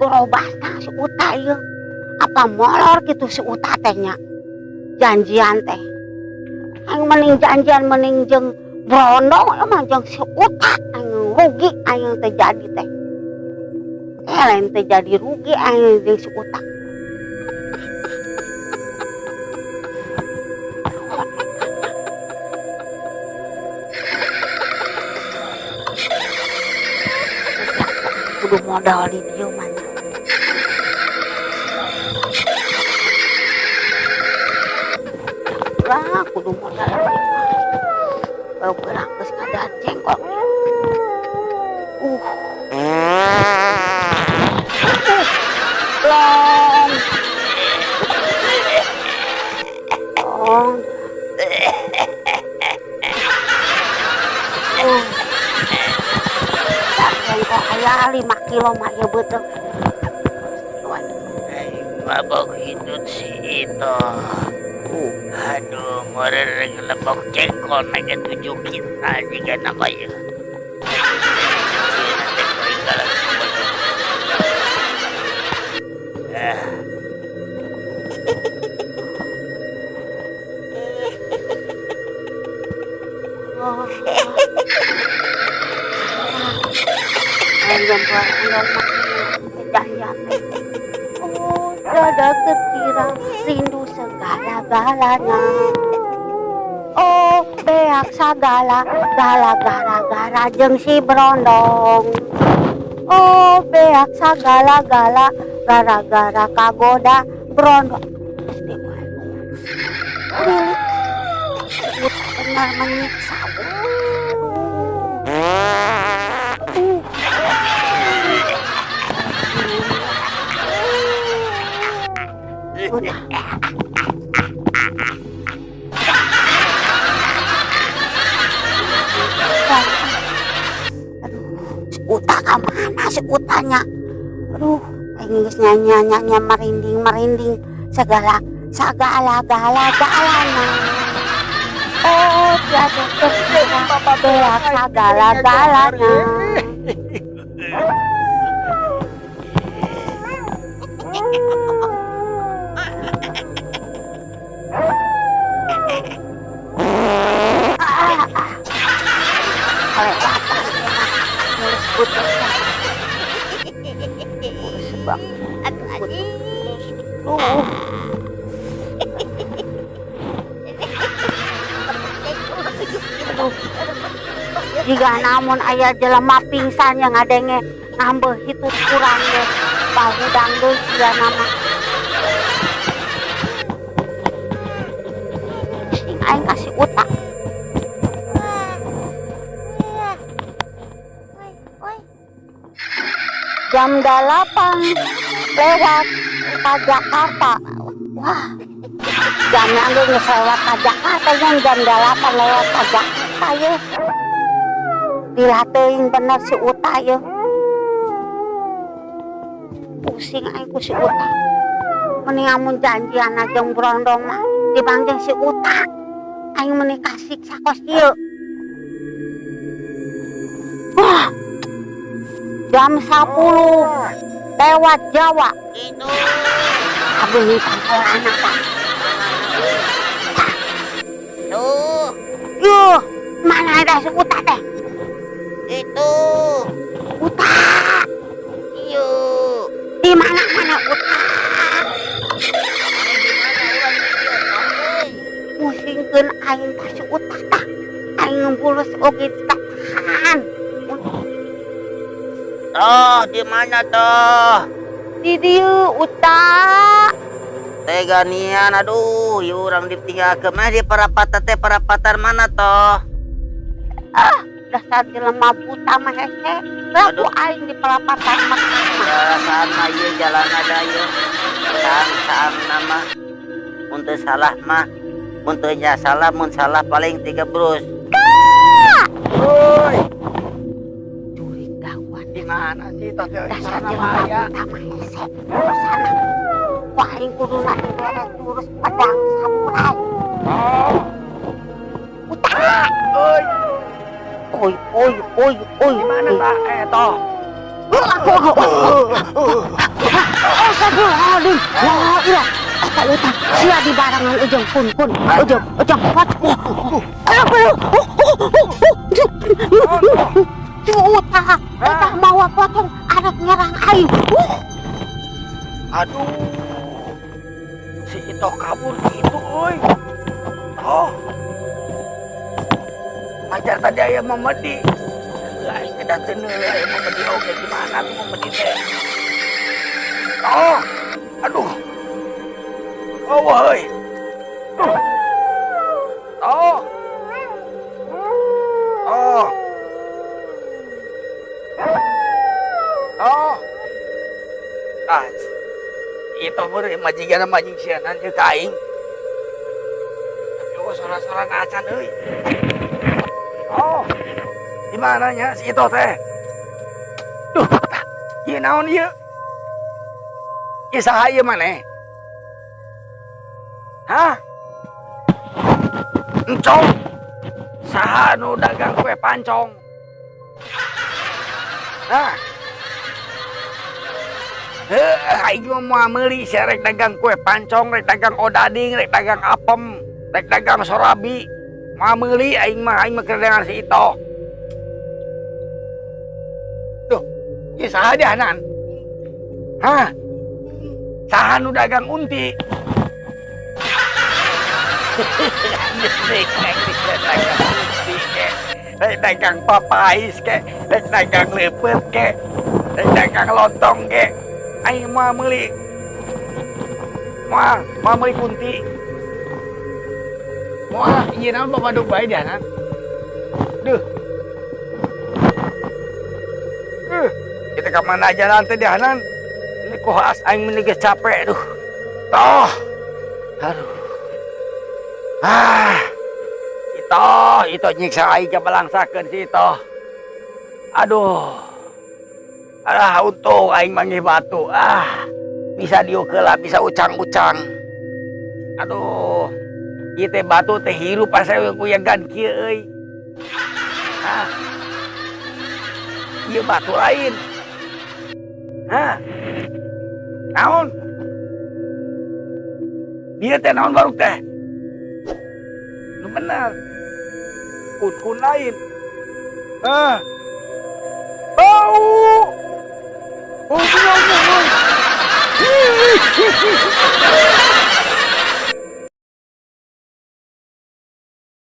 Gorobasna si Uta ieu. Apa molor gitu si Uta teh nya. Janjian teh. Aing mending janjian mending jeung brondong emang jeung si Uta aing rugi aing teh jadi teh. Lain teh jadi rugi aing jeung si Uta. Kudu modal di dieu mah. Lah kudu modal. Baru gerak geus ngadaan jengkol. Long. Long. Jengkol aya 5 kilo mah ieu beuteung. Mabok hitut si itu. Aduh, ngoreng lebok jengkol naik 7 kintal jika nak kaya. Oh, tiada terkira rindu segala-galanya. Oh, beak sagala gala gara-gara jeung si brondong. Oh, beak sagala gala gara-gara kagoda brondong. Benar menyiksa. Udah. Aduh, si Uta ka mana si Utanya? Aduh, aing geus nyanyi-nyanyi merinding-merinding segala sagala gala galana. Oh, tiada terkira beak sagala galanya. Jika namun ayah jelema pingsan yang ngadenge ngambeuh hitut kurang deh bahudang deui jika nama sing aing kasih utak. Jam 8 lewat ke Jakarta. Wah, jamnya geus lewat ke Jakarta yang jam 8 lewat ke Jakarta ye. Dilateuing bener si Uta ye. Pusing aing ku si Uta. Mending amun janjian jeung brondong mah dibangjeng si Uta. Aing meni kasiksa kos kieu. Wah. Jam 10 lewat Jawa. Itu. Abeuh pangkolan tah. Tuh. Yuh, mana ada si Uta teh? Itu. Uta. Iyo. Di mana mana Uta? Musingkeun aing tah si Uta tah. Aing bulus oge tahan. Toh, di mana toh? Di dieu Uta. Tega nian, aduh, ieu urang ditinggalkeun mah di perapatan teh perapatan mana toh? Ah, dasar jelema buta mah hese. Laku aing di perapatan mah. Perasaan mah ieu jalan ada ieu. Saang-saang nama. Mun teu salah mah, mun teu nya salah, mun salah paling 3 brus. Woi. Jurig dawan. Di mana sih toh teh? Dasar Sana jelema mah aya. buta mah hese. Sana. Wah, aing kuduna dibere jurus pedang samurai. Oh. Uta. Oi. Oi, oi, oi, oi. Di mana tak? Toh. Astagfirullahaladzim. La ilah. Eta Uta sia dibarengan ujung kun kun ujung ujung pot. Aduh. Si Uta, eta mawa potong arek nyerang aing. Aduh. Si Ito kabur gitu euy. Oh. Ngajar tadi aya Mamedi. Aing teh teu aya Mamedi oge, gimana tuh Mamedi teh? Oh. Aduh. Oh, woi. Duh. Oh. Oh. Oh. Ah. Itu meureun majikan majing sianan jeung ka aing. Tapi oh sora-sora acan euy. Oh. Di mana nya si Ito teh? Duh, tah. Ieu naon ieu? Ieu saha ieu maneh? Hah? Encong. Saha nu dagang kue pancong? Hah? Heuh, aing mah moal meuli sia rek dagang kue pancong, rek dagang odading, rek dagang apem, rek dagang sorabi. Moal meuli aing mah keur dagang si Ito. Duh, ieu saha dianan? Hah? Saha nu dagang unti? Rek dagang papais ke, rek dagang leupeut ke, rek dagang lontong ke. Aing moal meuli. Moal, moal meuli kunti. Moal, ieu naon babadug bae dianan? Duh. Duh, kita ka mana jalan teh dianan? Ini koas aing meni geus capek duh. Toh. Aduh. Ah. Ito, ito nyiksa aing kabalangsakeun si Ito. Aduh. Alah, untung aing manggih batu. Ah, bisa diuk heula, bisa ucang-ucang. Aduh. Ieu teh batu teh hirup asa kuyagan kieu euy. Ah. Ieu batu lain. Hah? Naon? Ieu teh naon baruk teh? Nu bener. Kun-kun lain. Ah.